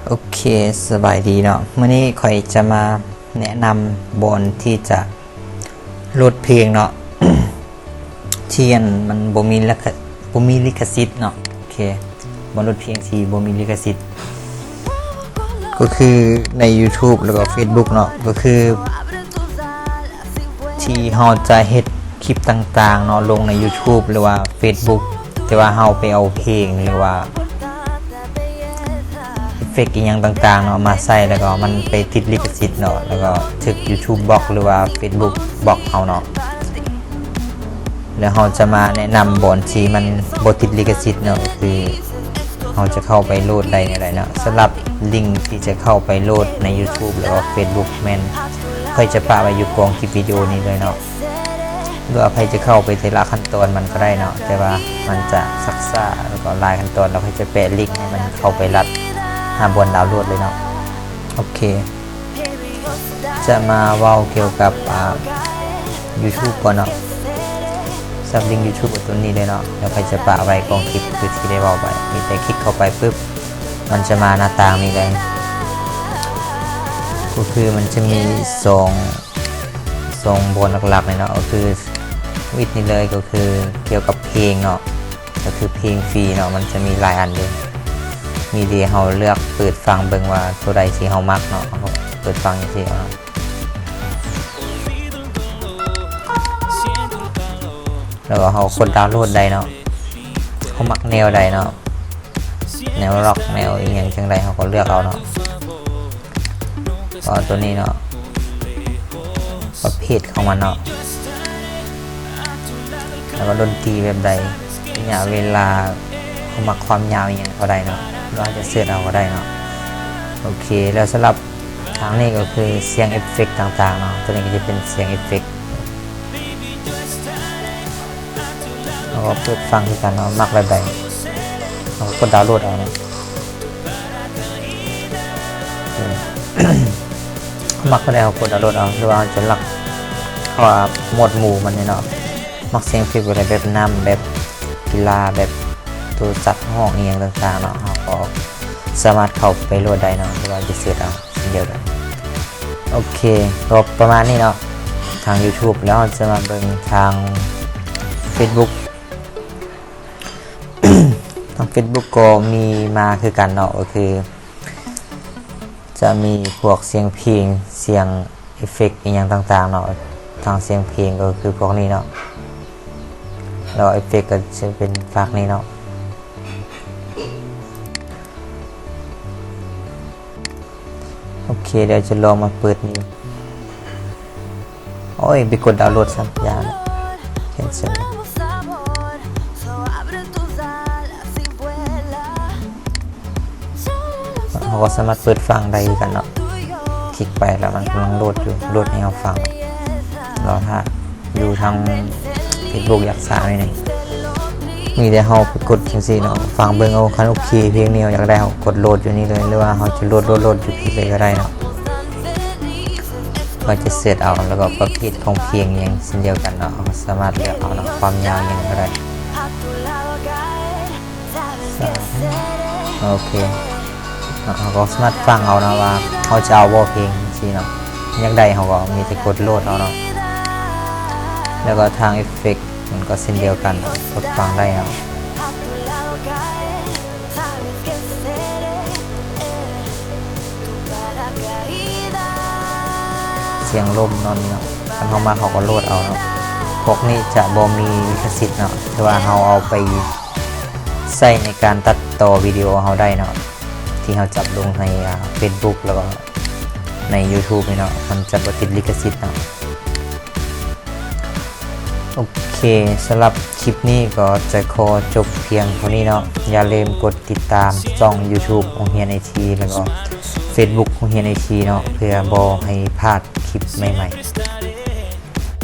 ໂອເຄ ສະບາຍດີເນາະ, ມື້ນີ້ຂ້ອຍຈະມາແນະນຳບ່ອນທີ່ຈະໂຫຼດເພງເນາະ ທີ່ອັນມັນບໍ່ມີລະຄະ ບໍ່ມີລິຂະສິດເນາະ. ໂອເຄ ບ່ອນໂຫຼດເພງທີ່ບໍ່ມີລິຂະສິດ ກໍຄືໃນ YouTube ແລ້ວກໍ Facebook ເນາະ, ກໍຄືທີ່ເຮົາຈະເຮັດຄລິບຕ່າງໆເນາະ ລົງໃນ YouTube ຫຼືວ່າ Facebook ແຕ່ວ່າເຮົາໄປເອົາເພງ ຫຼືວ່າ ເອັຟເຟັກອີ່ຫຍັງຕ່າງໆເນາະ ມາໃສ່ ແລ້ວກໍມັນໄປຕິດລິຂະສິດເນາະ ແລ້ວກໍຖືກ YouTube ບລັອກ ຫຼືວ່າ Facebook ບລັອກເຮົາເນາະ. ແລ້ວເຮົາຈະມາແນະນຳບ່ອນທີ່ມັນບໍ່ຕິດລິຂະສິດເນາະ, ກໍຄືເຮົາຈະເຂົ້າໄປໂຫຼດໄດ້ແນວໃດເນາະ. ສຳລັບລິງທີ່ຈະເຂົ້າໄປໂຫຼດໃນ YouTube ແລ້ວກໍ Facebook ແມ່ນຂ້ອຍຈະປະໄວ້ຢູ່ກ້ອງຄລິບວິດີໂອນີ້ເລີຍເນາະ. ຫຼືວ່າໃຜຈະເຂົ້າໄປແຕ່ລະຂັ້ນຕອນມັນກໍໄດ້ເນາະ, ແຕ່ວ່າມັນຈະຊັກຊ້າ ແລ້ວກໍຫຼາຍຂັ້ນຕອນ, ແລ້ວຂ້ອຍຈະແປະລິງໃຫ້ມັນເຂົ້າໄປລັດຫາບ່ອນດາວໂຫຼດເລີຍເນາະ. ໂອເຄ ຈະມາເວົ້າກ່ຽວກັບ ອ່າ YouTube ກ່ອນເນາະ. ສຳລັບລິງ YouTube ຕົວນີ້ເລີຍເນາະ, ແລ້ວຂ້ອຍຈະປະໄວ້ກ້ອງຄລິບຄືທີ່ໄດ້ເວົ້າໄປ. ມີແຕ່ຄລິກເຂົ້າໄປປຶບ ມັນຈະມາໜ້າຕ່າງນີ້ເລີຍ, ກໍຄືມັນຈະມີສອງ ສອງບ່ອນຫຼັກໆເລີຍເນາະ, ກໍຄືວິດນີ້ເລີຍ, ກໍຄືກ່ຽວກັບເພງເນາະ, ກໍຄືເພງຟຣີເນາະ. ມັນຈະມີຫຼາຍອັນເດ້, ມີທີ່ເຮົາເລືອກເປີດຟັງເບິ່ງວ່າຕົວໃດທີ່ເຮົາມັກເນາະ, ເຮົາກໍເປີດຟັງຈັ່ງຊີ້ເນາະ. ແລ້ວກໍເຮົາກົດດາວໂຫຼດໄດ້ເນາະ, ເຮົາມັກແນວໃດເນາະ, ແນວລັອກ ແນວອີ່ຫຍັງຈັ່ງໃດ ເຮົາກໍເລືອກເອົາເນາະ. ກໍຕົວນີ້ເນາະ, ປະເພດຂອງມັນເນາະ, ແລ້ວກໍດົນຕີແບບໃດ, ໄລຍະເວລາ, ເຮົາມັກຄວາມຍາວອີ່ຫຍັງກໍໄດ້ເນາະ, ຫຼືວ່າຈະເສີດເອົາກໍໄດ້ເນາະ. ໂອເຄ ແລ້ວສຳລັບທາງນີ້ກໍຄືສຽງເອັບເຟັກຕ່າງໆເນາະ, ຕົວນີ້ກໍຈະເປັນສຽງເອັບເຟັກ. ເຮົາກໍເປີດຟັງຄືກັນເນາະ, ມັກແບບໃດ ເຮົາກໍກົດດາວໂຫຼດເອົາເນາະ. ມັກແນວໃດເຮົາກົດດາວໂຫຼດເອົາ, ຫຼືວ່າເຮົາຈະລັກ ເພາະວ່າໝວດໝູ່ມັນນີ້ເນາະ, ມັກສຽງເອັບເຟັກແບບ ແບບນ້ຳ ແບບກິລາ ແບບໂຕສັດຮ້ອງອີ່ຫຍັງຕ່າງໆເນາະ, ເຮົາກໍສາມາດເຂົ້າໄປໂຫຼດໄດ້ເນາະ, ຫຼືວ່າຈະເສີດເອົາເຊັ່ນດຽວກັນ. ໂອເຄ ກໍປະມານນີ້ເນາະ ທາງ YouTube. ແລ້ວເຮົາຈະມາເບິ່ງທາງ Facebook. ທາງ Facebook ກໍມີມາຄືກັນເນາະ, ກໍຄືຈະມີພວກສຽງເພງ ສຽງເອັບເຟັກອີ່ຫຍັງຕ່າງໆເນາະ. ທາງສຽງເພງກໍຄືພວກນີ້ເນາະ, ແລ້ວເອັບເຟັກກໍຈະເປັນພາກນີ້ເນາະ. ໂອເຄ ດຽວຈະລອງມາເປີດນີ້. ໂອ້ຍ ໄປກົດດາວໂຫຼດຊ້ຳ, ຢ່າ cancel. ເຮົາກໍສາມາດເປີດຟັງໄດ້ຄືກັນເນາະ, ຄລິກໄປແລ້ວມັນກຳລັງໂຫຼດຢູ່, ໂຫຼດໃຫ້ເຮົາຟັງ. ລໍຖ້າ. ຢູ່ທາງ Facebook ຢາກສາວນີ້ ມີແຕ່ເຮົາໄປກົດຈັ່ງຊີ້ເນາະ, ຟັງເບິ່ງເອົາ. ຄັນໂອເຄ ເພງນີ້ເຮົາຢາກໄດ້ ເຮົາກົດໂຫຼດຢູ່ນີ້ເລີຍ, ຫຼືວ່າເຮົາຈະໂຫຼດ ໂຫຼດ ໂຫຼດຢູ່ພີ້ເລີຍກໍໄດ້ເນາະ. ເຮົາຈະເສີດເອົາ, ແລ້ວກໍປະເພດຂອງເພງຫຍັງເຊັ່ນດຽວກັນເນາະ, ເຮົາສາມາດເລືອກເອົາເນາະ, ຄວາມຍາວຫຍັງກໍໄດ້. ໂອເຄ ເຮົາກໍສາມາດຟັງເອົາເນາະ ວ່າເຮົາຈະເອົາບໍ່ເພງຈັ່ງຊີ້ເນາະ, ຢາກໄດ້ເຮົາກໍມີແຕ່ກົດໂຫຼດເອົາເນາະ. ແລ້ວກໍທາງເອັບເຟັກມັນກໍເຊັ່ນດຽວກັນ, ກົດຟັງໄດ້ເນາະ. ສຽງລົມເນາະນີ້ເນາະ, ຄັນເຮົາມັກເຮົາກໍໂຫຼດເອົາເນາະ. ພວກນີ້ຈະບໍ່ມີລິຂະສິດເນາະ, ແຕ່ວ່າເຮົາເອົາໄປໃຊ້ໃນການຕັດຕໍ່ວິດີໂອເຮົາໄດ້ເນາະ, ທີ່ເຮົາຈະລົງໃນ ອ່າ Facebook ແລ້ວກໍໃນ YouTube ນີ້ເນາະ, ມັນຈະບໍ່ຕິດລິຂະສິດເນາະ. ໂອເຄ ສຳລັບຄລິບນີ້ກໍຈະຂໍຈົບພຽງເທົ່ານີ້ເນາະ. ຢ່າລືມກົດຕິດຕາມຊ່ອງ YouTube ໂຮງຮຽນໄອທີ ແລ້ວກໍ Facebook ໂຮງຮຽນໄອທີເນາະ, ເພື່ອບໍ່ໃຫ້ພາດຄລິບໃໝ່ໆ.